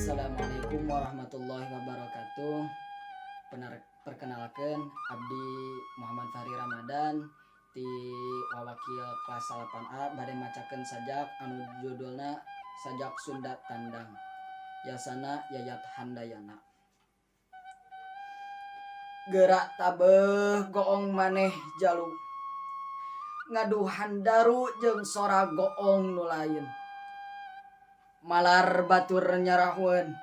Assalamualaikum warahmatullahi wabarakatuh. Perkenalkan, abdi Muhammad Fahri Ramadan ti wawakil kelas 8A bade macakeun sajak anu judulna Sajak Sunda Tandang, yasana Yayat Handayana. Gerak tabeuh goong maneh jalu, ngaduhan daru jeung sora goong nu lain. Malar batur nyarahoeun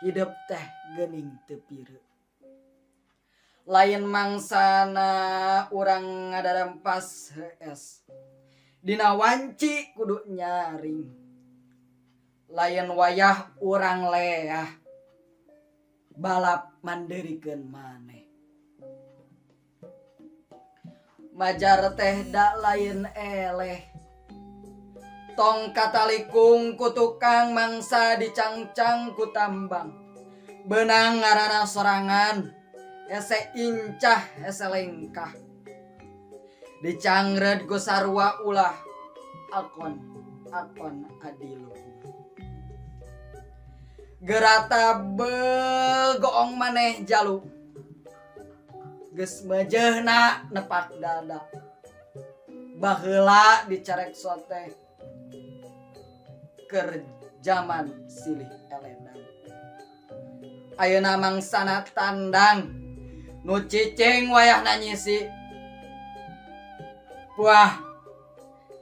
hidep teh geuning teu pireuk. Lain mangsana urang ngadarampas hees, dina wanci kudu nyaring. Lain wayah urang leah, balap mandeurikeun maneh. Majar teh da lain eleh, tong katalikung ku tukang mangsa dicangcang ku tambang. Beunang ngaranna sorangan, hese incah hese lengkah, dicangreud ku sarua ulah akon akon adiluhur. Geura tabeuh goong maneh jalu, geus meujeuhna nepak dada. Baheula dicarek teh keur jaman silih eledan, ayeuna mangsana tandang. Nu cicing wayahna nyisi puah.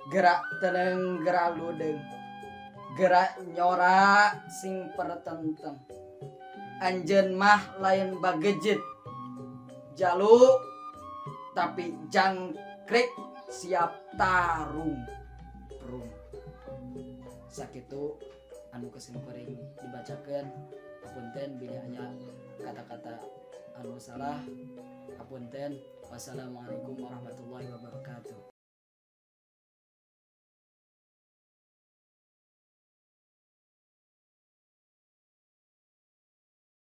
Gerak teneng, gerak ludeung, gerak nyora sing pertenteng. Anjeun mah lain bagejit jalu, tapi jangkrik siap tarung prung. Sakitu anu ku sim kuring dibacakeun. Hapunten bilih aya kata-kata anu salah, hapunten. Wassalamualaikum warahmatullahi wabarakatuh.